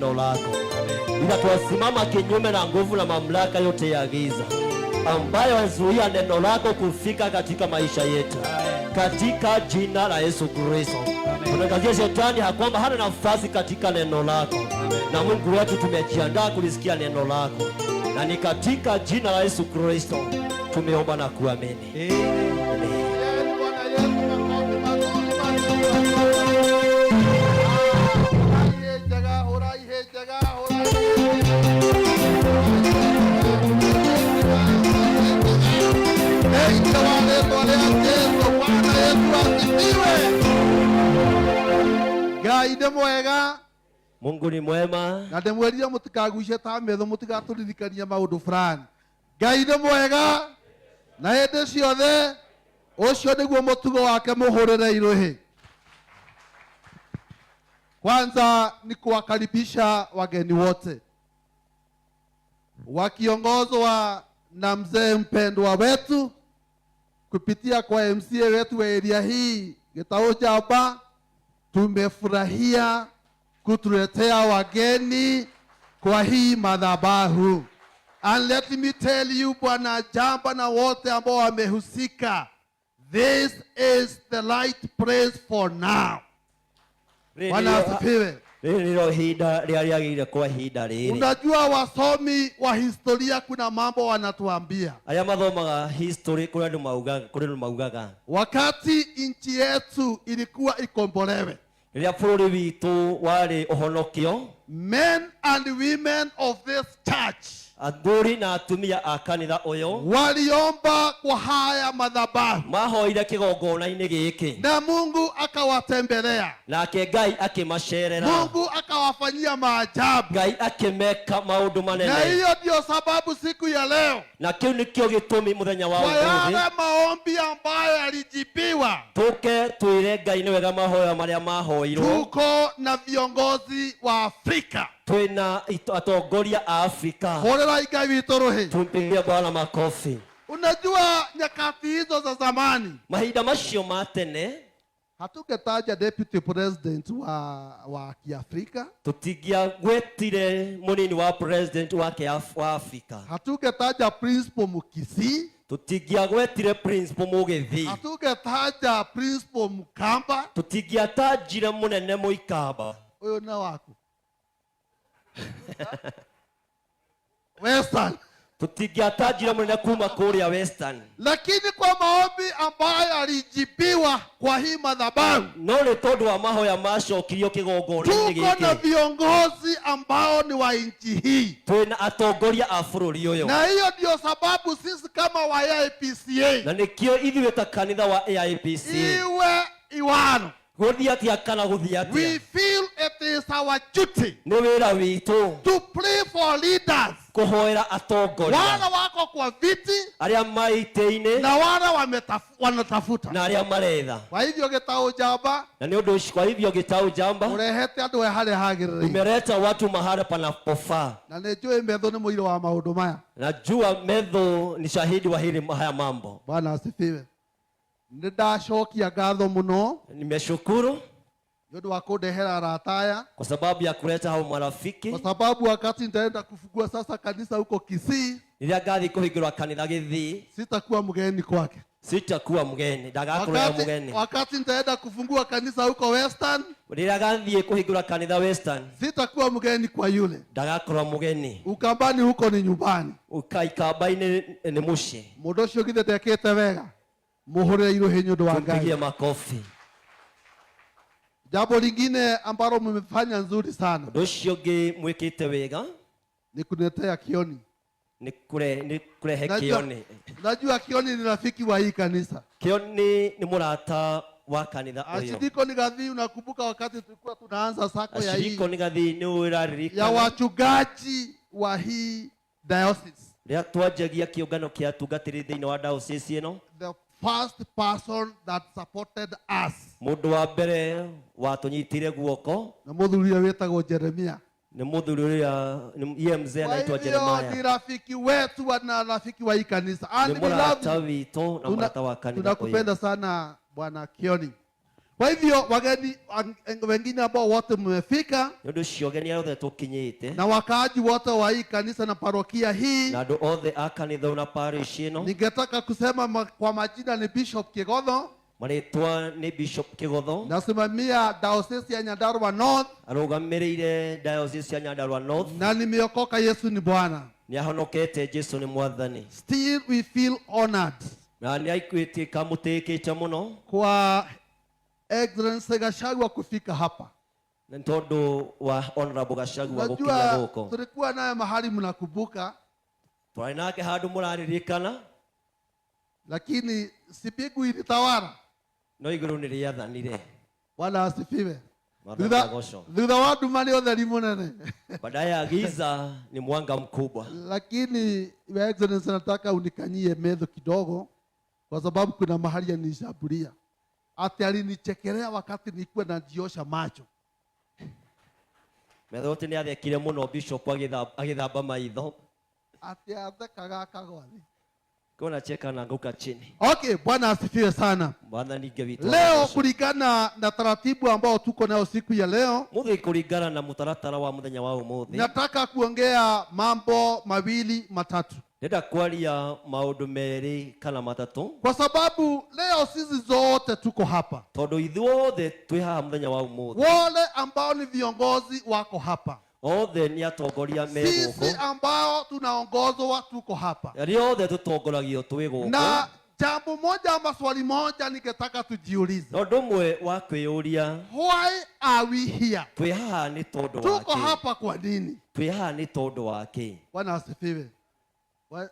Neno lako, ila twasimama kinyume na nguvu na mamlaka yote ya giza ambayo yazuia neno lako kufika katika maisha yetu, katika jina la Yesu Kristo. Tunangazia shetani ya kwamba hana nafasi katika neno lako, na Mungu wetu tumejiandaa kulisikia neno lako, na ni katika jina la Yesu Kristo tumeomba na kuamini. Amen. Pigieni Bwana Yesu makofi mazuri mazuri. Ah, hũrai hĩ njega, hũrai hĩ njega, hũrai hĩ njega. Thĩinĩ wa rĩĩtwa rĩa Jesũ, Bwana Yesu asifiwe. Ngai nĩ mwega. Mungu ni mwema. Na ndĩmwĩrire mũtikagucie ta metho, mũtigatũririkania maũndũ fulani. Ngai nĩ mwega na hĩndĩ ciothe. Ũcio nĩguo mũtugo wake, mũhũrĩre irũhĩ. Kwanza ni kuwakaribisha wageni wote wakiongozwa na mzee mpendwa wetu kupitia kwa MCA wetu wa area hii, Gitau Njamba. Tumefurahia kutuletea wageni kwa hii madhabahu. And let me tell you, Bwana Njamba na wote ambao wamehusika, this is the right place for now. Bwana asifiwe. Rĩrĩ nĩrĩo ihinda rĩrĩa rĩagĩrĩire kwa ihinda rĩrĩ. Unajua, wasomi wa historia kuna mambo wanatuambia. Arĩa mathomaga history kũrĩ andũ maugaga, kũrĩ andũ maugaga. Wakati nchi yetu ilikuwa ikombolewe, Rĩrĩa bũrũri witũ warĩ ũhonokio, men and women of this church athuri na atumia a kanitha ũyũ waliomba kwa haya madhabahu mahoire kĩgongona-inĩ gĩkĩ, na Mungu akawatembelea. Nake Ngai akĩmacerera. Mungu akawafanyia maajabu. Ngai akĩmeka maũndũ Na manene. Hiyo ndio sababu siku ya leo, Na kĩu nĩkĩo gĩtũmi mũthenya wa kwa ũmũthĩ, yale maombi ambayo yalijibiwa, tũke twĩre Ngai nĩ wega mahoya marĩa mahoirwo. Tuko na viongozi wa Afrika. Twĩna atongoria a Afrika. Hũrĩrai Ngai witũ rũhĩ. Tumpigie Bwana makofi. Unajua, nyakati hizo za zamani, Mahinda macio ma tene, hatungetaja deputy president wa Kiafrika, tũtingĩagwetire mũnini wa president wa Afrika, hatungetaja principal Mukisi, tũtingĩagwetire principal Mũgĩthi, hatungetaja principal Mkamba. Tũtingĩatanjire mũnene Mũikamba. Huyo na waku Western. Tũtingĩatanjire mũnene kuma kũrĩa Western. Lakini kwa maombi ambayo alijibiwa kwa hii madhabahu, No nĩ tondũ wa mahoya macokirio kĩgongona-inĩ tuko na gĩkĩ, viongozi ambao ni wa nchi hii, twĩna atongoria a bũrũri ũyũ. Na hiyo ndio sababu sisi kama wa AIPCA, Na nĩkĩo ithuĩ ta kanitha wa AIPCA, iwe iwano, gũthiĩ atĩa kana gũthiĩ we atĩa, feel it is our duty nĩ wĩra witũ to pray for leaders kũhoera atongoria, wale wako kwa viti arĩa maitĩ-inĩ na wale wanatafuta. Na arĩa maretha. Kwa hivyo, Gitau Njamba, Na nĩ ũndũ ũcio, kwa hivyo, Gitau Njamba, ũrehete andũ aya harĩa hagĩrĩire. Umeleta watu mahala panapofaa. Na nĩ njũĩ Metho nĩ mũira wa maũndũ maya. Najua Metho ni shahidi wa hili haya mambo. Bwana asifiwe. Nĩ ndacokia ngatho mũno Nimeshukuru nĩ ũndũ wa kũndehera arata aya, kwa sababu ya kuleta hao marafiki. Kwa sababu wakati nitaenda kufungua sasa kanisa huko Kisii, Rĩrĩa ngathiĩ kũhingũra kanitha Gĩthii, sitakuwa mgeni kwake. Sitakuwa mgeni, ndagakorwo Wakati, mgeni. wakati nitaenda kufungua kanisa huko Western, Rĩrĩa ngathiĩ kũhingũra kanitha Western, sitakuwa mgeni kwa yule. Ndagakorwo mũgeni. Ukambani huko ni nyumbani. Ikamba-inĩ nĩ mũciĩ. Mũndũ ũcio githĩ ndekĩte wega? Mũhũrĩre irũhĩ nĩ ũndũ wa Tumpigie Ngai. makofi. Jambo lingine ambalo mmefanya nzuri sana Ũndũ ũcio ũngĩ mwĩkĩte wega ni kuniletea Kioni. Nĩ kũrehe Najua, Kĩoni. najua Kioni ni rafiki wa hii kanisa. Kĩoni nĩ mũrata wa kanitha ũyũ. Ashiriko ni Gathii, unakumbuka wakati tulikuwa tunaanza sacco ya hii Ashiriko nĩ Gathii, nĩ ya ũraririkana wachungaji wa hii diocese. Rĩrĩa twanjagia kĩũngano kĩa atungatĩri thĩinĩ wa diocese ĩno, The first person that supported us mũndũ wa mbere watũnyitire guoko na mũthuri ũrĩa wĩtagwo Jeremia. Nĩ mũthuri ũrĩa iye mzee Kwa anaitwa hivyo ni Jeremiah. rafiki wetu na rafiki wa hii kanisa. And Nĩ we love mũrata you. witũ na mũrata wa kanitha ũyũ. Tunakupenda sana, Bwana Kioni. Kwa hivyo wageni wengine ambao wote mmefika Nĩ ũndũ ũcio ageni arĩa othe tũkinyĩte na wakaaji wote wa hii kanisa na parokia hii, na andũ othe a kanitha na parish ĩno, ningetaka kusema kwa majina ni Bishop Kigodho, marĩtwa nĩ Bishop Kĩgotho, nasimamia diocese ya Nyandarua North arũgamĩrĩire diocese ya Nyandarua North, na nimeokoka. Yesu ni Bwana. Nĩ ahonokete, Jesu nĩ Mwathani. Still we feel honored Na nĩ aikuĩtĩka mũtĩkĩte mũno kwa Excellency Gachagua kufika hapa. Nĩ tondũ wa Honorable Gachagua gũkinya Najua gũkũ. tulikuwa naye mahali mnakumbuka, Twarĩ nake handũ mũraririkana, lakini si mbingu ilitawala. No igũrũ nĩ rĩathanire. Bwana asifiwe. Mwathani Thutha agocwo. thutha wa nduma nĩ ũtheri mũnene. Baada ya giza ni mwanga mkubwa. Lakini Your Excellency, nataka unikanyie metho kidogo, kwa sababu kuna mahali anishambulia, ati alinichekelea wakati nilikuwa najiosha macho. Metho atĩ nĩ athekire mũno Bishop agĩthamba maitho. Ati athekaga akagwa thĩ. Kwa cheka na anguka chini. Okay, Bwana asifiwe sana. Mwathani Ngai witũ Leo agocwo. kulingana na taratibu ambao tuko nayo siku ya leo, Mũthĩ kũringana na mũtaratara wa mũthenya wa ũmũthĩ, nataka kuongea mambo mawili matatu, ndĩrenda kwaria maũndũ merĩ kana matatũ, kwa sababu leo sisi zote tuko hapa. Tondũ ithuothe twĩ haha mũthenya wa ũmũthĩ. Wale ambao ni viongozi wako hapa, Othe nĩ atongoria me sisi gũkũ, ambao tunaongozwa tuko hapa. Arĩa othe tũtongoragio twĩ gũkũ. Na jambo moja ama swali moja ningetaka tujiulize, Na ũndũ ũmwe wa kwĩyũria, why are we here? Twĩ haha nĩ tondũ wa Tuko kĩ? hapa kwa nini? Twĩ haha nĩ tondũ wa kĩ? Bwana asifiwe.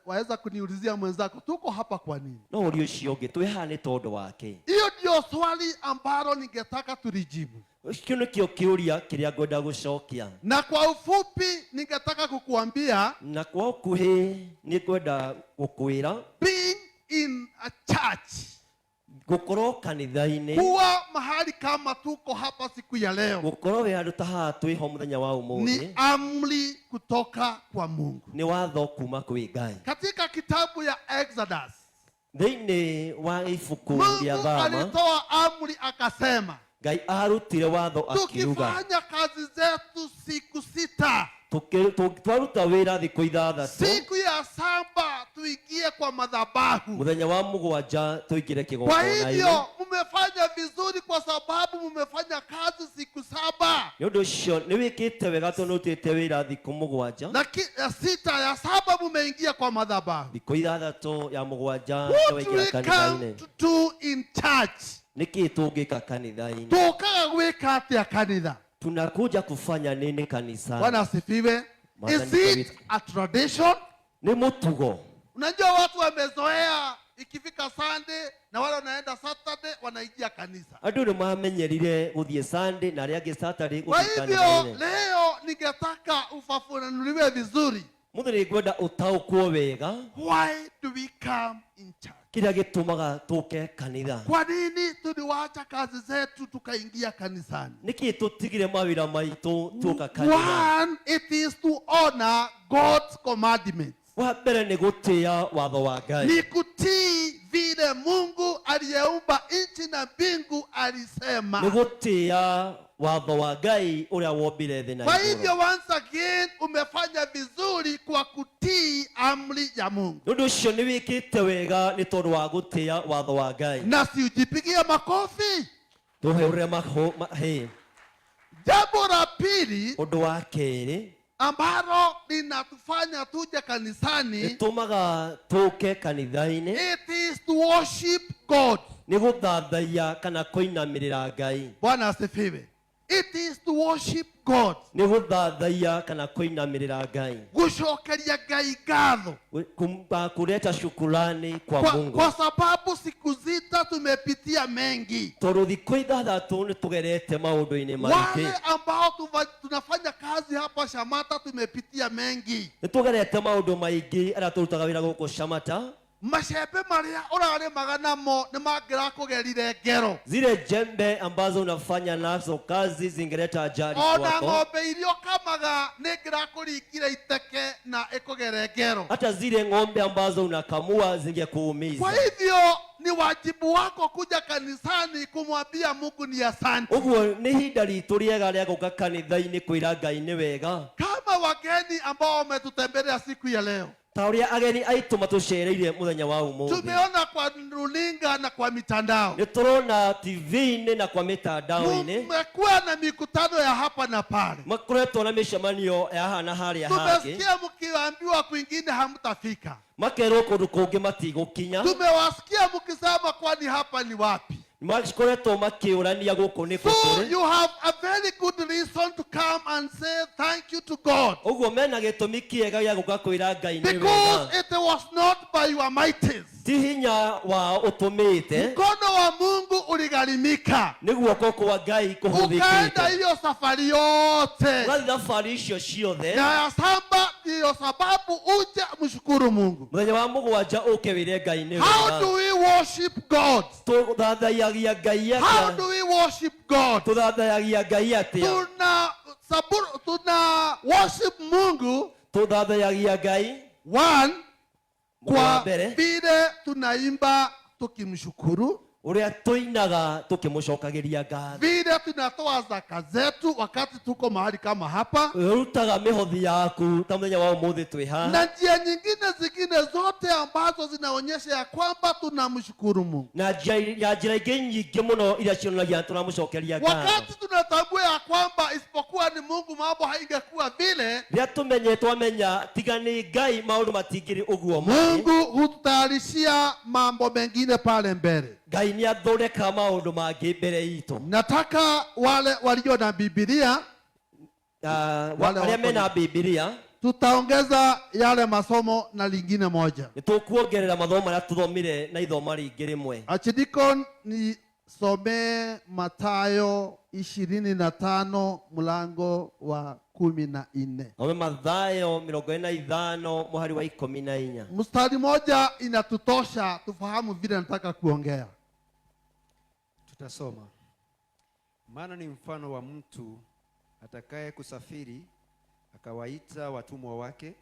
Waweza kuniulizia mwenzako, tuko hapa kwa nini? No ũria ũcio ũngĩ, twĩ haha nĩ tondũ wa kĩ? Hiyo ndio swali ambalo ningetaka tulijibu, Kĩu nĩkĩo kĩũria kĩrĩa ngwenda gũcokia. Na kwa ufupi ningetaka kukuambia, Na kwa ũkuhĩ nĩ ngwenda gũkwĩra, being in a church, gũkorwo kanitha-inĩ, kuwa mahali kama tuko hapa siku ya leo, gũkorwo wĩ handũ ta haha twĩho mũthenya wa ũmũthĩ, ni amri kutoka kwa Mungu. Nĩ watho kuma kwĩ Ngai. Katika kitabu ya Exodus, Thĩinĩ wa ibuku rĩa Mungu Thama, alitoa amri akasema, Ngai arutire watho akiuga, tukifanya kazi zetu siku 6, Twaruta wĩra thikũ 6, siku ya 7 tuingie kwa madhabahu. Mũthenya wa 7 tũingĩre Kwa kĩgongona-inĩ. hivyo mmefanya vizuri kwa sababu mmefanya kazi siku 7. Nĩ ũndũ ũcio nĩ wĩkĩte wega tondũ nĩ ũrutĩte wĩra thikũ 7. Na ya 6 ya 7 mmeingia kwa madhabahu. Thikũ 6 ya 7 What nĩ we waingĩra come kanitha-inĩ. to do in church? Nĩkĩ tũngĩka kanitha-inĩ? Tukaga gwĩka atĩa kanitha? Tunakuja kufanya nini kanisani? Bwana asifiwe. Mwathani Is it kabisa. a tradition? Nĩ mũtugo? Unajua watu wamezoea ikifika Sunday na wale wanaenda Saturday wanaingia kanisa. Andũ nĩ mamenyerire gũthiĩ Sunday na arĩa angĩ Saturday Kwa gũthiĩ hivyo kanitha-inĩ. leo ningetaka ufafanuliwe vizuri. Mũthĩ nĩ ngwenda ũtaũkwo wega. Why do we come in church? Kĩrĩa gĩtũmaga tũke kanitha. Kwa nini tuliwacha kazi zetu tukaingia kanisani? Nĩkĩ tũtigire mawĩra maitũ tũka kanitha? One, it is to honor God's commandments. Wa mbere nĩ gũtĩĩa watho wa Ngai. Ni kutii vile Mungu aliyeumba nchi na mbingu alisema. Nĩ gũtĩĩa watho wa Ngai ũrĩa wombire thĩ na Kwa igũrũ. hivyo once again umefanya vizuri kwa kutii amri ya Mungu. Nĩ ũndũ ũcio nĩ wĩkĩte wega nĩ tondũ wa gũtĩĩa watho wa Ngai. Na si ujipigie makofi. Tũhũre hĩ. Jambo la pili Ũndũ wa kerĩ ambalo linatufanya tuje kanisani, rĩtũmaga tũke kanitha-inĩ, it is to worship God. Nĩ gũthathaiya kana kũinamĩrĩra Ngai. Bwana asifiwe. It is to worship God. Nĩ gũthathaiya kana kũinamĩrĩra Ngai. Gũcokeria Ngai ngatho. Kuleta shukrani kwa Mungu. Kwa sababu siku 6 tumepitia mengi. Tondũ thikũ 6 nĩ tũgerete maũndũ-inĩ maingĩ. Wale ambao tunafanya kazi hapa Shamata tumepitia mengi. Nĩ tũgerete maũndũ maingĩ arĩa tũrutaga wĩra gũkũ Shamata. Macembe marĩa ũrarĩmaga namo nĩ mangĩrakũgerire ngero. Zile jembe ambazo unafanya nazo kazi zingeleta ajali Ona kwako. ng'ombe iria ũkamaga nĩ ingĩrakũringire iteke na ĩkũgere ngero. Hata zile ng'ombe ambazo unakamua zingekuumiza. Kwa hivyo ni Ni wajibu wako kuja kanisani kumwambia Mungu ni asante. Ũguo nĩ ihinda ritũ rĩega rĩa gũka kanitha-inĩ kwĩra Ngai nĩ wega. Kama wageni ambao wametutembelea siku ya leo, Ta ũrĩa ageni aitũ matũcereire mũthenya wa ũmũthĩ, tumeona kwa runinga na kwa mitandao, nĩ tũrona TV-inĩ na kwa mĩtandao-inĩ, mmekuwa na mikutano ya hapa na pale. Makoretwo na mĩcemanio ya haha na harĩa hangĩ. Tumesikia mkiambiwa kwingine hamtafika. Makerwo kũndũ kũngĩ matigũkinya. Tumewasikia mkisema kwani hapa ni wapi? Makoretwo makĩũrania gũkũ nĩ kũ So tũrĩ. you have a very good reason to come and say thank you to God. Ũguo mena gĩtũmi kĩega gĩa gũka kwĩra Ngai nĩ Because wega. it was not by your mighties. Ti hinya wao ũtũmĩte. Mkono wa Mungu uligharimika. Nĩ guoko kwa Ngai Ukaenda kũhũthĩkĩte. hiyo safari yote. Ũgathiĩ thabarĩ icio ciothe. Na ya saba ndiyo sababu uje mshukuru Mungu. Mũthenya wa mũgwanja ũke wĩre Ngai nĩ How wega. do we worship God? Tũthathayagia Ngai How atĩa? do we worship God? Tũthathayagia Ngai atĩa? Tuna worship Mungu Tũthathayagia Ngai one mũndũ wa kwa mbere vile tunaimba tukimshukuru, ũrĩa tũinaga tũkĩmũcokagĩria ngatho, vile tunatoa zaka zetu wakati tuko mahali kama hapa, ũrutaga mĩhothi yaku ta mũthenya wa ũmũthĩ twĩ haha, na njia nyingine zingine zote ambazo zinaonyesha ya kwamba tunamshukuru Mungu. Na njĩra ingĩ nyingĩ mũno iria cionanagia tũramũcokeria ngatho. Wakati tunatambua ya kwamba isipokuwa ni Mungu mambo haingekuwa vile, Rĩrĩa tũmenye twamenya tiga nĩ Ngai maũndũ matingĩrĩ ũguo marĩ, Mungu hututayarishia mambo mengine pale mbele. Ngai nĩ athondekaga maũndũ mangĩ mbere itũ. Nataka wale walio na Biblia, Wale arĩa wako mena Bibilia, tutaongeza yale masomo na lingine moja. Nĩ tũkuongerera mathomo marĩa tũthomire na ithoma rĩngĩ rĩmwe. Archdeacon, nisomee Mathayo 25 mlango wa 14. Thome Mathayo 25 mũhari wa 14. Mstari moja inatutosha tufahamu vile nataka kuongea. Tutasoma. Maana ni mfano wa mtu atakaye kusafiri, akawaita watumwa wake,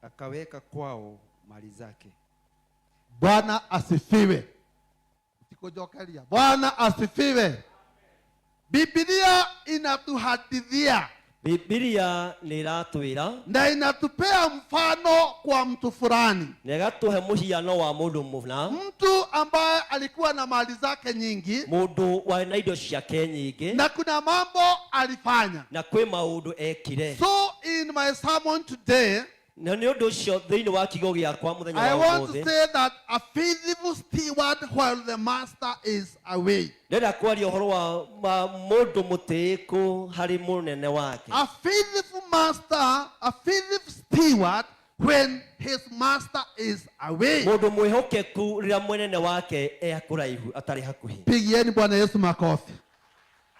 akaweka kwao mali zake. Bwana asifiwe. Sikujokeria. Bwana asifiwe. Biblia inatuhadithia Bibilia nĩ ĩratwĩra na inatupea mfano kwa mtu fulani, na ĩgatũhe mũhiano wa mũndũ mũna, mtu ambaye alikuwa na mali zake nyingi, mũndũ warĩ na indo ciake nyingĩ, na kuna mambo alifanya. Na kwĩ maũndũ ekire. So in my sermon today, Na nĩ ũndũ ũcio thĩinĩ wa kiugo gĩakwa mũthenya I wa want to ũmũthĩ, say that a faithful steward while the master is away. Ndĩrenda kwaria ũhoro wa mũndũ mũtĩĩku harĩ mũnene wake. A faithful master, a faithful steward when his master is away. Mũndũ mwĩhokeku rĩrĩa mwenene wake e kũraihu atarĩ hakuhĩ. Pigieni Bwana Yesu makofi.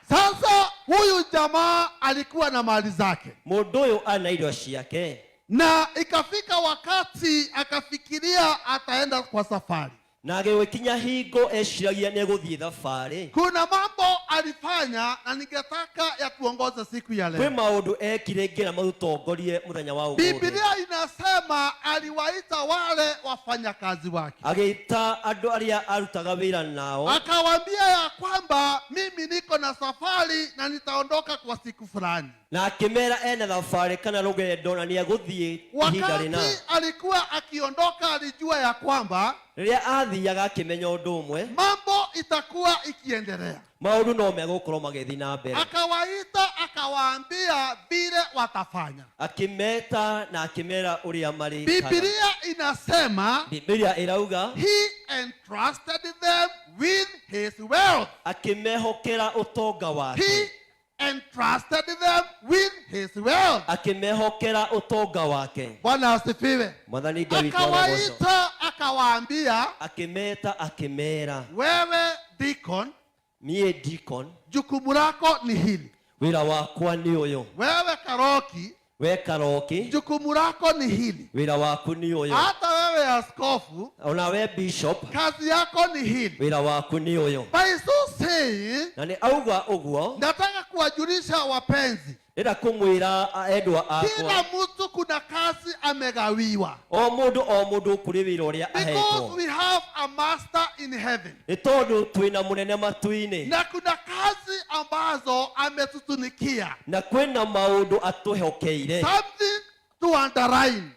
Sasa huyu jamaa alikuwa na mali zake, Mũndũ ũyũ ana indo ciake, na ikafika wakati akafikiria ataenda kwa safari. Na agĩgĩkinya hingo eciragia nĩ egũthiĩ thabarĩ. Kuna mambo alifanya na ningetaka ya tuongoze siku ya Kwĩ leo. maũndũ ekire ngĩra matũtongorie mũthenya wa ũmũthĩ. Biblia inasema aliwaita wale wafanyakazi wake, Agĩta andũ arĩa arutaga wĩra nao, akawaambia ya kwamba mimi niko na safari na nitaondoka kwa siku fulani. Na akĩmera ena thabarĩ kana rũgendo na nĩ egũthiĩ ihinda rĩna. Wakati alikuwa akiondoka, alijua ya kwamba Rĩrĩa athiaga akĩmenya ũndũ ũmwe, mambo itakuwa ikiendelea. Maũndũ no megũkorwo magĩthiĩ na mbere. Akawaita akawaambia vile watafanya. Akĩmeta na akĩmera ũrĩa marĩkaga. Biblia inasema Biblia ĩrauga he entrusted them with his wealth. Akĩmehokera ũtonga wake. He entrusted them with his wealth. Akĩmehokera ũtonga wake. Bwana asifiwe. Mwathani Ngai witũ arogocwo. Akawaita akawaambia, Akĩmeta akĩmera, wewe deacon, niĩ deacon, jukumu lako ni hili. Wĩra wakwa nĩ ũyũ. Wewe Karoki, We Karoki, jukumu lako ni hili. Wĩra waku nĩ ũyũ. Hata wewe askofu, Ona we bishop, kazi yako ni hili. Wĩra waku nĩ ũyũ. By so saying, Na nĩ auga ũguo, nataka kuwajulisha wapenzi, ndĩrenda kũmwĩra endwa kila akwa, mtu kuna kazi amegawiwa, o mũndũ o mũndũ kũrĩ wĩra ũrĩa because ahetwo, we have a master in heaven, nĩ tondũ twĩna mũnene matu-inĩ, na kuna kazi ambazo ametutunikia. Na kwĩna maũndũ atũhokeire. Something to underline: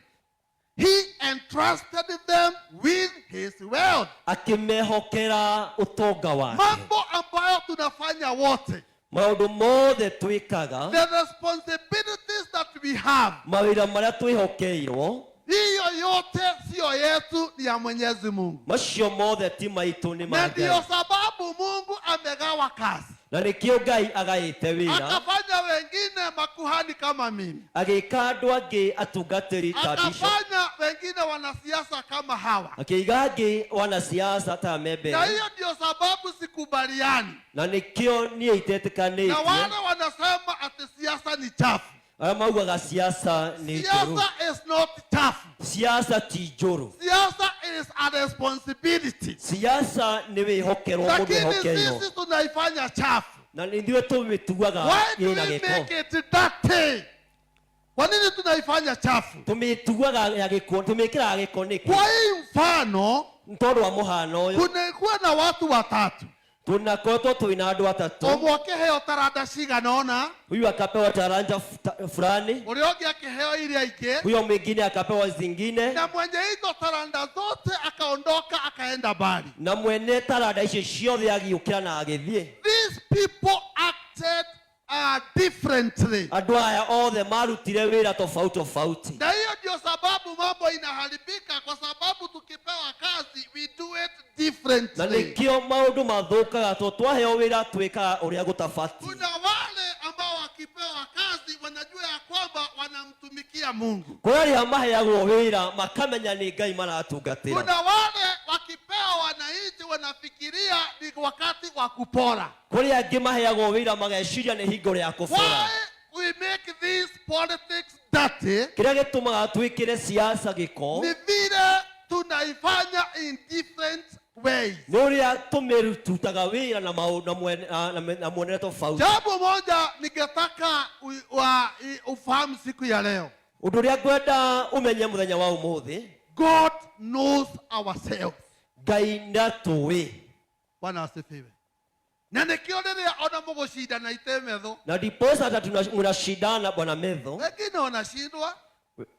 he entrusted them with his wealth. Akĩmehokera ũtonga wake. Mambo ambayo tunafanya wote, Maũndũ mothe twĩkaga, the responsibilities that we have, mawĩra marĩa twĩhokeirwo, hiyo yote siyo yetu, ni ya Mwenyezi Mungu. Macio mothe ti maitũ, nĩ Na ma ndiyo Ngai. sababu Mungu amegawa kazi, Na nĩkĩo Ngai agaĩte wĩra, akafanya wengine makuhani kama mimi, agĩka andũ angĩ atungatĩri ta bishop, akafanya wengine wanasiasa kama hawa. Akĩiga angĩ wanasiasa ta me Na mbere. hiyo ndio sababu sikubaliani Na nĩkĩo niĩ na itetĩkanĩtie wale wanasema ati siasa ni chafu. Arĩa maugaga siasa nĩ njũru. Siasa is not chafu. Siasa ti njũru. Siasa is a responsibility, Siasa nĩ wĩhokerwo mũndũ lakini ehokeirwo, sisi tunaifanya chafu. Na ithuĩ tũmĩtuaga Why do ĩna we gĩko. make it dirty? Kwa nini tunaifanya chafu? Tũmĩtuaga ya gĩko, tũmĩkĩraga gĩko nĩkĩ? Kwa hii mfano, Nĩ tondũ wa mũhano ũyũ, kunakuwa na watu watatu, tunakoretwo twĩna andũ atatũ. Ũmwe akĩheo taranda cigana ũna, Huyu akapewa taranja fulani, ũrĩa ũngĩ akĩheo iria ingĩ, huyo mwingine akapewa zingine, na mwenye hizo taranda zote akaondoka akaenda mbali. Na mwene taranda icio ciothe agĩũkĩra na agĩthiĩ. These people acted differently. Andũ aya othe marutire wĩra tofauti tofauti. Na hiyo ndio sababu mambo inaharibika, kwa sababu tukipewa kazi we do it Na differently. nĩkĩo maũndũ mathũkaga, tondũ twaheo wĩra twĩkaga ũrĩa gũtabatiĩ. Kuna wale ambao wakipewa kazi wanajua ya kwamba wanamtumikia Mungu. Kũrĩ arĩa maheagwo wĩra makamenya nĩ Ngai maratungatĩra. Kuna wale wakipewa wananchi wanafikiria ni wakati wa kupora. Kũrĩ angĩ maheagwo wĩra mageciria nĩ hingo rĩa kũbora. Why we make this politics dirty Kĩrĩa gĩtũmaga twĩkĩre siasa gĩko ni vile tunaifanya in different ways. Nĩ ũrĩa tũmĩrutaga wĩra na maũ- na mwene- na- na- na muonere tofauti. Jambo moja ningetaka ufahamu siku ya leo. Ũndũ ũrĩa ngwenda ũmenye mũthenya wa ũmũthĩ, God knows ourselves. Ngai nĩatũĩ. Bwana asifiwe. Na nikio rĩrĩa ona mũgũcindana itemetho, Na ndiposa hata mnashindana bwana Metho, wengine wanashindwa,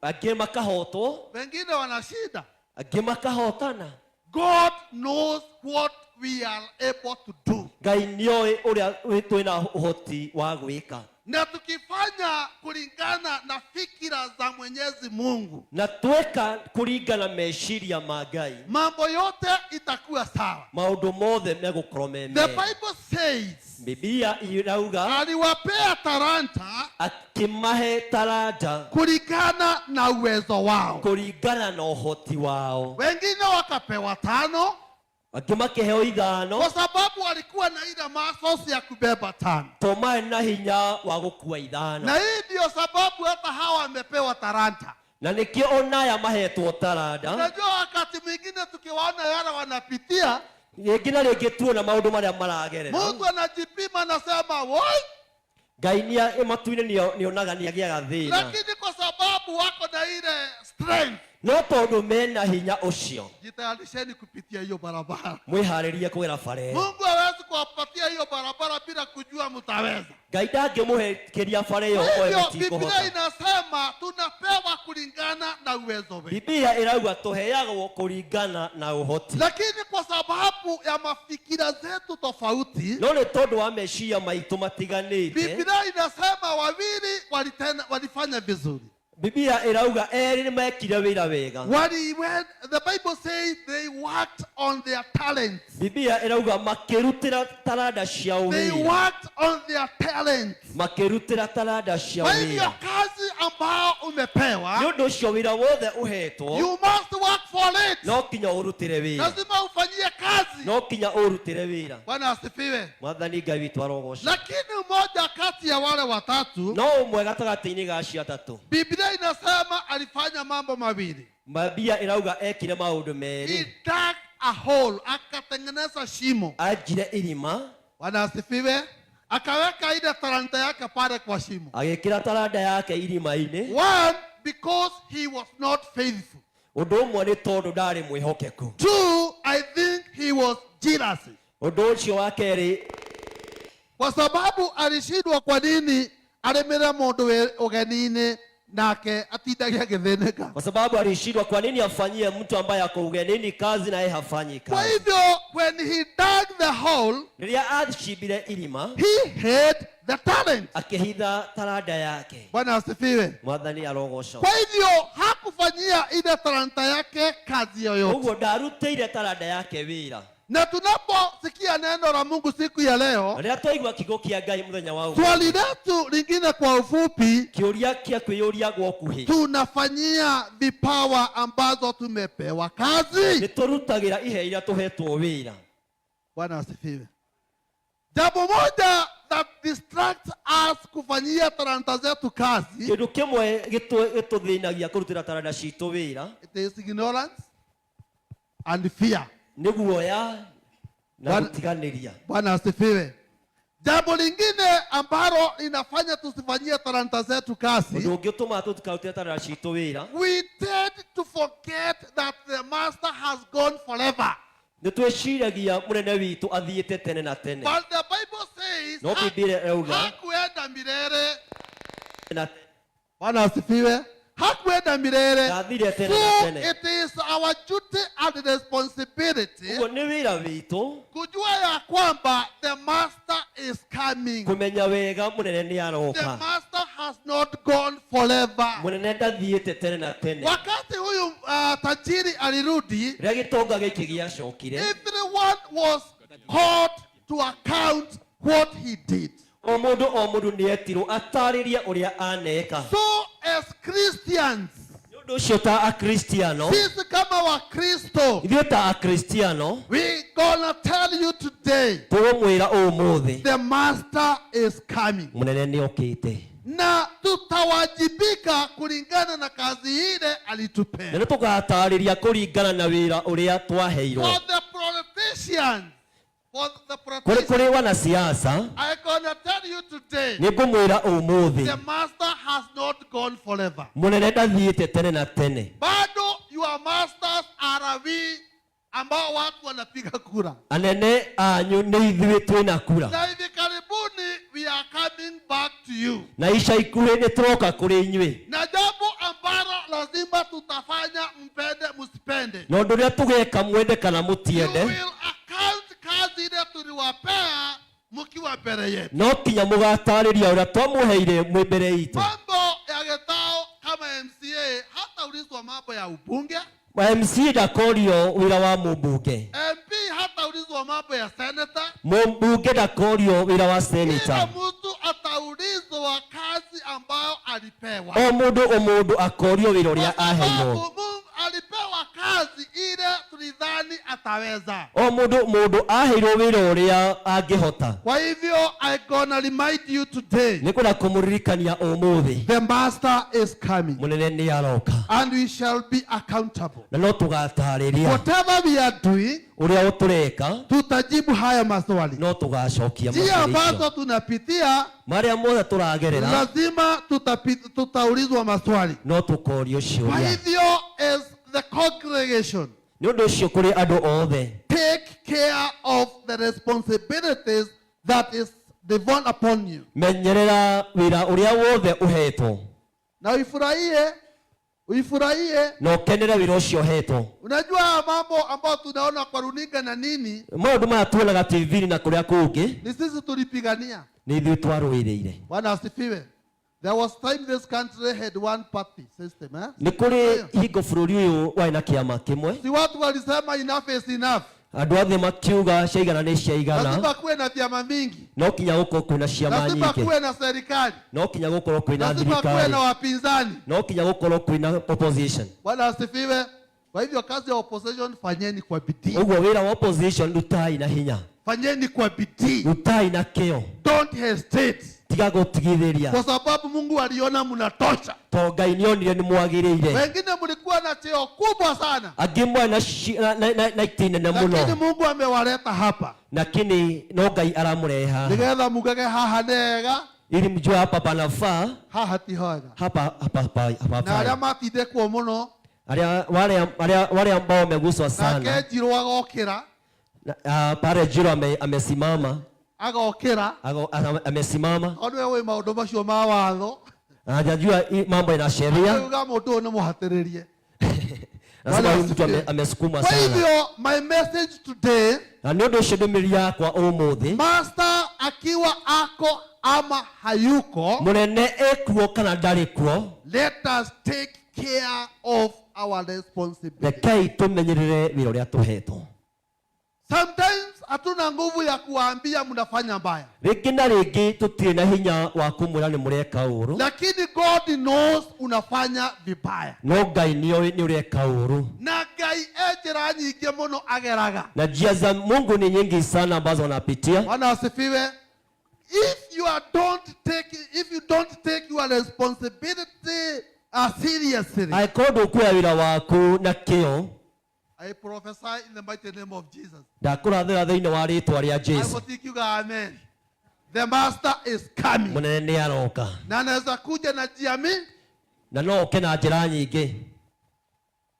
angĩ makahotwo, wengine wanashinda. Angĩ makahotana. God knows what we are able to do. Ngai nĩoĩ ũrĩa twĩna ũhoti wa gwĩka. Na tukifanya kulingana na fikira za Mwenyezi Mungu, Na tweka kũringana meciria ma Ngai, mambo yote itakuwa sawa. Maũndũ mothe megũkorwo me The mega. Bible says Biblia irauga aliwapea talanta akĩmahe taranda kulingana na uwezo wao. Kũringana na ũhoti wao. Wengine wakapewa tano Angĩ makĩheo ithano, kwa sababu walikuwa na ile muscles ya kubeba tano. to marĩ na hinya wa gũkua ithano. Na hii ndio sababu hata hawa wamepewa talanta. Na nĩkĩo onaya mahetwo taranda. Unajua, wakati mwingine tukiwaona yale wanapitia, Rĩngĩ na rĩngĩ tuona maũndũ marĩa maragerera, Mungu anajipima, anasema woi, Ngai nĩa matu-inĩ nĩonaga nĩagĩaga thĩna, lakini kwa sababu wako na ile strength, no tondũ mena hinya ũcio, jitayarisheni kupitia hiyo barabara. Mwĩharĩrie kũgera bara ĩyo. Mungu hawezi kuwapatia hiyo barabara bila kujua mtaweza. Ngai ndangĩmũhĩkĩria bara ĩyo Kwa oe hivyo Biblia mũtikũhota. inasema tunapewa kulingana na uwezo wetu, Biblia ĩrauga tũheagwo kũringana na ũhoti, lakini kwa sababu ya mafikira zetu tofauti, no nĩ tondũ wa meciria maitũ matiganĩte, Biblia inasema wawili walifanya vizuri. Biblia ĩrauga erĩ nĩ mekire wĩra wega. The Bible says they worked on their talents. Biblia ĩrauga makĩrutĩra taranda ciao They wĩra. worked on their talents. Makĩrutĩra taranda ciao Kwa hivyo wĩra. kazi ambao umepewa, Nĩ ũndũ ũcio wĩra wothe ũhetwo, you must work for it. No kinya ũrutĩre wĩra. Lazima ufanyie kazi. No kinya ũrutĩre wĩra. Bwana asifiwe. Mwathani Ngai witũ arogocwo. Lakini mmoja kati ya wale watatu, No ũmwe gatagatĩ-inĩ ga acio atatũ, Biblia inasema alifanya mambo mawili. Biblia ĩrauga ekire maũndũ He merĩ. dug a hole, akatengeneza shimo. Anjire irima. Bwana asifiwe. Akaweka ile talanta yake pale kwa shimo. Agĩkĩra taranda yake irima-inĩ. One, because he was not faithful. Ũndũ ũmwe nĩ tondũ ndarĩ mwĩhokeku. Two, I think he was jealous. Ũndũ ũcio wa kerĩ, kwa sababu alishindwa. Kwa nini arimire mundu wi ugenini nake atindage agithinĩka? Kwa sababu alishindwa, kwa nini afanyie mtu ambaye ako ugenini kazi na yeye hafanyi Kwa kazi? hivyo when he dug the hole, Rĩrĩa acimbire irima, he hid the talent. Akĩhitha taranda yake. Bwana asifiwe. Mwathani arogocwo. Kwa hivyo hakufanyia ile talanta yake kazi yoyote. Ũguo ndarutĩire taranda yake wĩra. Na tunaposikia neno la Mungu siku ya leo, Na rĩrĩa twaigua kiugo kĩa Ngai mũthenya wa ũmũthĩ, swali letu lingine kwa ufupi, kĩũria kĩa kwĩyũria gwa ũkuhĩ, tunafanyia vipawa ambazo tumepewa kazi? Nĩ tũrutagĩra ihe iria tũhetwo wĩra? Bwana asifiwe. Jambo moja that distracts us kufanyia talanta zetu kazi, Kĩndũ kĩmwe gĩtũthĩnagia kũrutĩra taranda citũ wĩra, it is ignorance and fear. Nĩ guoya na gũtiganĩria. Bwana asifiwe. Jambo lingine ambalo linafanya tusifanyie talanta zetu kazi, Ũndũ ũngĩ ũtũmaga tũtikarutĩre taranda citũ wĩra, we tend to forget that the master has gone forever. Nĩ twĩciragia mũnene witũ athiĩte tene na tene. But the Bible says, No Biblia ĩrauga hakuenda milele. Na Bwana asifiwe. Hakuenda milele. Ndathire tene na So tene. it is our duty and responsibility Ũguo nĩ wĩra witũ kujua ya kwamba the master is coming. kũmenya wega mũnene nĩ The aroka. master has not gone forever. Mũnene ndathiĩte tene na tene. Wakati huyu tajiri alirudi, Rĩrĩa gĩtonga gĩkĩ gĩacokire, everyone was called to account what he did. O mũndũ o mũndũ nĩ etirwo atarĩrie ũrĩa aneka. So as Christians, Nĩ ũndũ ũcio ta Akristiano, sisi kama Wakristo, ithuĩ ta Akristiano, we gonna tell you today, tũgũmwĩra ũmũthĩ, the master is coming. Mũnene nĩ okĩte. Na tutawajibika kulingana na kazi ile Na alitupea. nĩ tũgatarĩria kũringana na wĩra ũrĩa twaheirwo. For the politicians, for the Kũrĩ politicians, kũrĩ wanasiasa, I gonna tell you today, nĩ ngũmwĩra ũmũthĩ, the master has not gone forever. Mũnene ndathiĩte tene na tene. Bado your masters are we ambao watu wanapiga kura. Anene anyu nĩ ithuĩ twĩna kura. Na hivi karibuni we are coming back to you. Na ica ikuhĩ nĩ tũroka kũrĩ inyuĩ. Na jambo ambalo lazima tutafanya, mpende msipende, Na ũndũ ũrĩa tũgeka mwende kana you mũtiende, will account kazi ile tuliwapea mkiwa mbele yetu. No kinya mũgatarĩria ũrĩa twamũheire mwĩ mbere itũ. Mambo ya Getao kama MCA hataulizwa mambo ya ubunge, MC ndakorio wĩra wa mũmbunge. MP hataulizwa mambo ya senator. Mũmbunge ndakorio wĩra wa Kila seneta. mtu ataulizwa kazi ambayo alipewa. O mũndũ o mũndũ akorio wĩra ũrĩa Kwa sababu aheirwo. Mungu alipewa kazi ile tulidhani ataweza. O mũndũ mũndũ aheirwo wĩra ũrĩa angĩhota. Kwa hivyo I gonna remind you today, Nĩ kwenda kũmũririkania ũmũthĩ, the master is coming mũnene nĩ aroka, and we shall be accountable. Na no tũgatarĩria. Whatever we are doing, Ũrĩa tũreka, tutajibu haya maswali. No tũgacokia Njia maswali icio. ambazo tunapitia Marĩa mothe tũragerera, lazima tutaulizwa maswali. No tũkorio Kwa ciũria. hivyo as the congregation, Nĩ ũndũ ũcio kũrĩ andũ othe, take care of the responsibilities that is devolved upon you. Menyerera wĩra ũrĩa wothe ũhetwo. Na uifurahie, uifurahie. Na ũkenere wĩra ũcio ũhetwo. Unajua haya mambo ambayo tunaona kwa runinga na nini, Maũndũ maya tuonaga TV na kũrĩa kũngĩ, ni sisi tulipigania. Nĩ ithuĩ twarũĩrĩire. Bwana asifiwe. There was time this country had one party system, eh? Nĩ kũrĩ hingo bũrũri ũyũ warĩ na kĩama kĩmwe. Si watu walisema enough is enough. Andũ othe makiuga ciaigana nĩ ciaigana. Lazima kuwe na vyama mingi. No kinya gũkorwo kwĩna ciama Lazima nyingĩ. kuwe na serikali. No kinya gũkorwo kwĩna Lazima kuwe thirikari. na wapinzani. No kinya gũkorwo kwĩna opposition. Bwana asifiwe. Kwa hivyo kazi ya opposition fanyeni kwa bidii. Ũguo wĩra wa opposition rutai na hinya. Fanyeni kwa bidii. Rutai na kĩo. Don't hesitate. Tiga gũtigithĩria. Kwa sababu Mungu aliona mnatosha. To Ngai nĩonire nĩ mwagĩrĩire. Wengine mlikuwa walikuwa na cheo kubwa sana, Angĩ mwe na na itĩ nene lakini mũno, Mungu amewaleta hapa lakini no Ngai aramũrehe haha nigetha mugage haha nega, ili mjue hapa panafaa, haha ti hega. hapa hapa hapa Na arĩa hapafai. matindĩkwo mũno, Arĩa wale wale wale ambao wameguswa nake sana Njirũ agokĩra, na, pale Jiro amesimama, agokĩra amesimama, tondũ we wĩ maũndũ macio ma watho, hajajua hii mambo ina sheria. auga mũndũ ũyũ nĩ mũhatĩrĩrie. Nasema huyu mtu amesukumwa Kwa sana. hivyo my message today, Na nĩ ũndũ ũcio ndũmĩrĩri yakwa ũmũthĩ, master akiwa ako ama hayuko, mũnene ekuo kana ndarĩ kuo, let us take care of our responsibility. Rekei tũmenyerere wĩra ũrĩa tũhetwo. Sometimes hatuna nguvu ya kuwaambia mnafanya mbaya, Rĩngĩ na rĩngĩ tũtirĩ na hinya wa kũmwĩra nĩ mũreka ũũru, lakini God knows unafanya vibaya. No Ngai nĩoĩ nĩ ũreka ũũru. Na Ngai e njĩra nyingĩ mũno ageraga. Na njia za Mungu ni nyingi sana ambazo wanapitia. Bwana asifiwe. If you are don't take, if you don't take your responsibility seriously, Angĩkorwo ndũkuoya wĩra waku na kĩyo, I prophesy in the mighty name of Jesus. Ndakũrathĩra thĩinĩ wa rĩtwa rĩa I Jesu. will think you amen. The master is coming. Mũnene nĩ aroka. Na anaweza kuja na njia mingi, Na no oke na njĩra nyingĩ.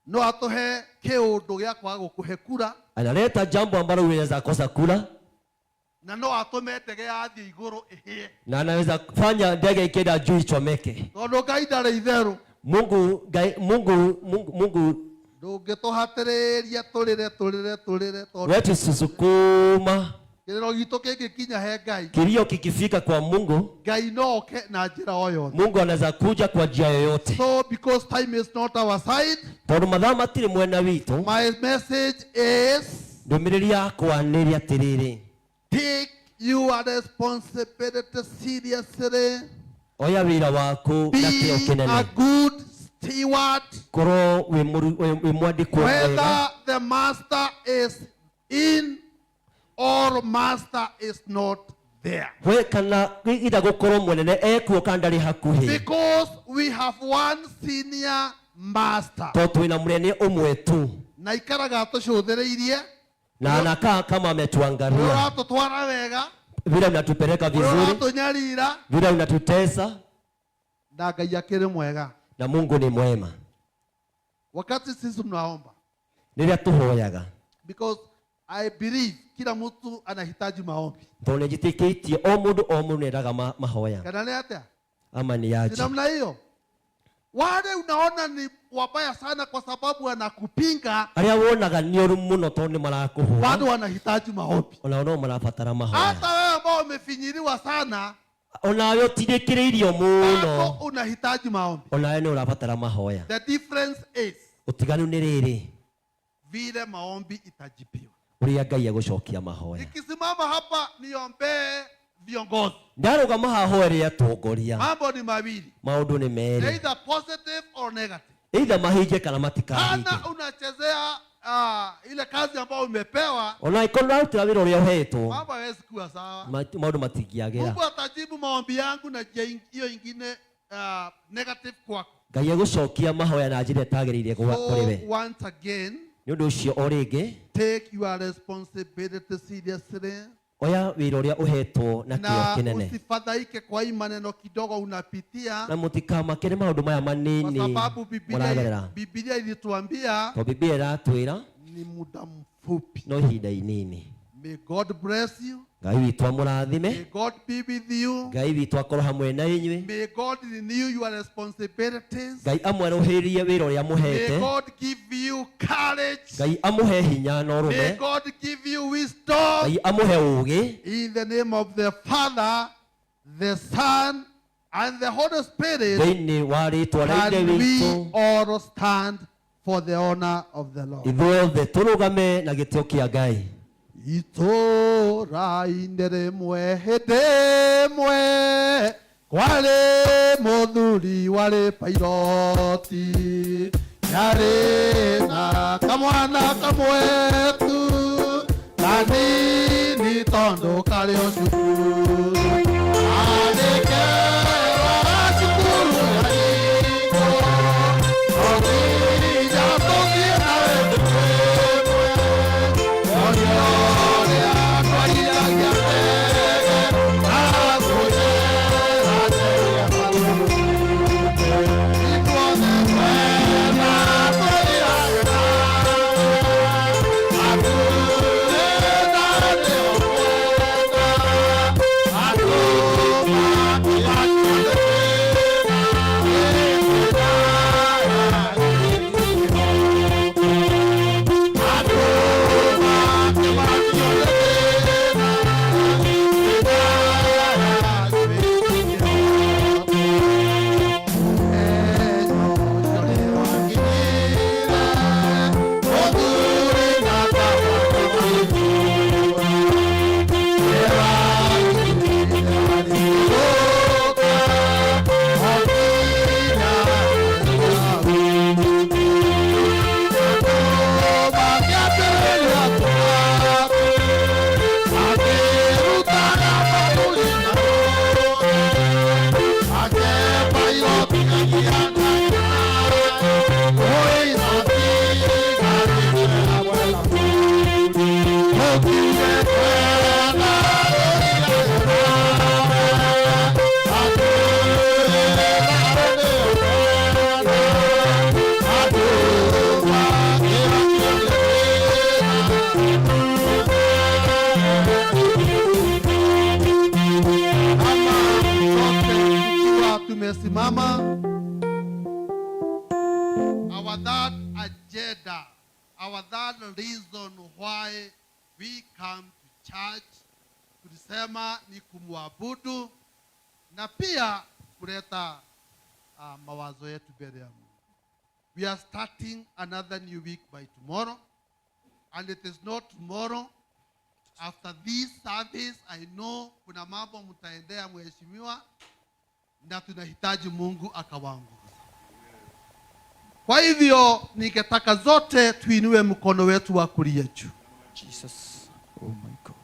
no atũhe kĩũndũ gĩa kwaga gũkũhe kura, Analeta jambo ambalo unaweza kosa kula, na no atũme ndege yathiĩ igũrũ ĩhĩe, na anaweza fanya ndege ikienda juu ichomeke. Tondũ Ngai ndarĩ itherũ. Mungu Ngai, Mungu Mungu Mungu Ndũngĩtũhatĩrĩria tũrĩre tũrĩre tũrĩre, tondũ wetu susukuma. Kĩrĩro gitũ kĩngĩkinya he Ngai, Kilio kikifika kwa Mungu, Ngai no oke na njĩra o yothe. Mungu anaweza kuja kwa njia yoyote. So because time is not our side, Tondũ mathaa matirĩ mwena witũ, my message is, ndũmĩrĩri yakwa nĩ ĩrĩ atĩrĩrĩ, take your responsibility seriously. Oya wĩra waku na kĩyo Be a kĩnene. Good steward. Korwo wĩ mwandĩkwo mwega, Whether the master is in or master is not there. We kana ida gũkorwo mũnene ekuo kana ndarĩ hakuhĩ, Because we have one senior master. Tondũ twĩna mũnene ũmwe tu, Na ikaraga atũcũthĩrĩirie, na anakaa kama ametuangalia, ũratũtwara wega, vile unatupeleka vizuri, ũratũnyarira, vile unatutesa, na Ngai akĩrĩ mwega. Na Mungu ni mwema. Wakati sisi tunaomba, Rĩrĩa tũhoyaga, because I believe kila mtu anahitaji maombi. Tondũ nĩnjĩtĩkĩtie o mũndũ o mũndũ nĩendaga mahoya. Kana nĩ atĩa? Ama nĩ Ni yaji. namna hiyo. Wale unaona ni wabaya sana kwa sababu wanakupinga, Arĩa wonaga nĩ ũru mũno tondũ nĩ marakũhũra, bado wanahitaji maombi. Onao no marabatara mahoya. Hata wewe ambao umefinyiliwa sana, Onawe ũtindĩkĩrĩirio mũno, bado unahitaji maombi. Onawe nĩ ũrabatara mahoya. The difference is Ũtiganu nĩ rĩrĩ, vile maombi itajibiwa. Ũrĩa Ngai egũcokia mahoya. Nikisimama hapa niombee viongozi, Ndarũgama haha hoere atongoria, mambo ni mawili, maũndũ nĩ merĩ, either positive or negative. Either mahinge kana matikahinge. Kana unachezea ile kazi ambayo umepewa, Ona ĩkorwo ũrarutĩra wĩra ũrĩa ũhetwo, mambo hayawezi kuwa sawa. Maũndũ matingĩagĩra. Mungu atajibu maombi yangu na njia hiyo ingine negative kwako. Ngai egũcokia mahoya na njĩra ĩtagĩrĩire kũrĩ we. So once again, Nĩ ũndũ ũcio o rĩngĩ, take your responsibility seriously oya wĩra ũrĩa ũhetwo na kĩyo na kĩnene, usifadhaike kwa hii maneno kidogo unapitia, na mũtikamakĩre maũndũ maya kwa manini sababu mũragerera, Biblia ilituambia tondũ Biblia ĩratwĩra ni muda mfupi. no ihinda inini. May God bless you. Ngai witũ amũrathime. May God be with you. Ngai witũ akorwo hamwe na inyuĩ. May God renew your responsibilities. Ngai amwerũhĩrie wĩra ũrĩa May amũhete. God give you courage. Ngai amũhe hinya na May ũrũme. God give you wisdom. Ngai amũhe ũũgĩ. In the name of the Father, the Son, and the Holy Spirit, Thĩinĩ wa rĩtwa rĩa Ithe can we witũ, all stand for the honor of the Lord. Ithuothe tũrũgame na gĩtĩo kĩa Ngai. Itũũra-inĩ rĩmwe hĩndĩ ĩmwe kwarĩ mũthuri warĩ pairoti, yarĩ na kamwana kamwe tu kanini tondũ karĩ o cukuru. Andĩkerwo cukuru yarĩkwo, no nginya Our third agenda, our third reason why we come to church, tulisema ni kumwabudu na pia kuleta mawazo yetu mbele ya Mungu. We are starting another new week by tomorrow, and it is not tomorrow. After this service, I know kuna mambo mtaendea mheshimiwa, na tunahitaji Mungu akawaongoza. Kwa hivyo ningetaka zote tuinue mkono wetu wa kulia juu. Jesus. Oh my God.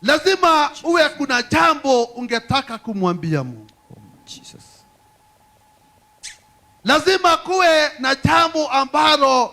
Lazima uwe kuna jambo ungetaka kumwambia Mungu. Oh Jesus. Lazima kuwe na jambo ambalo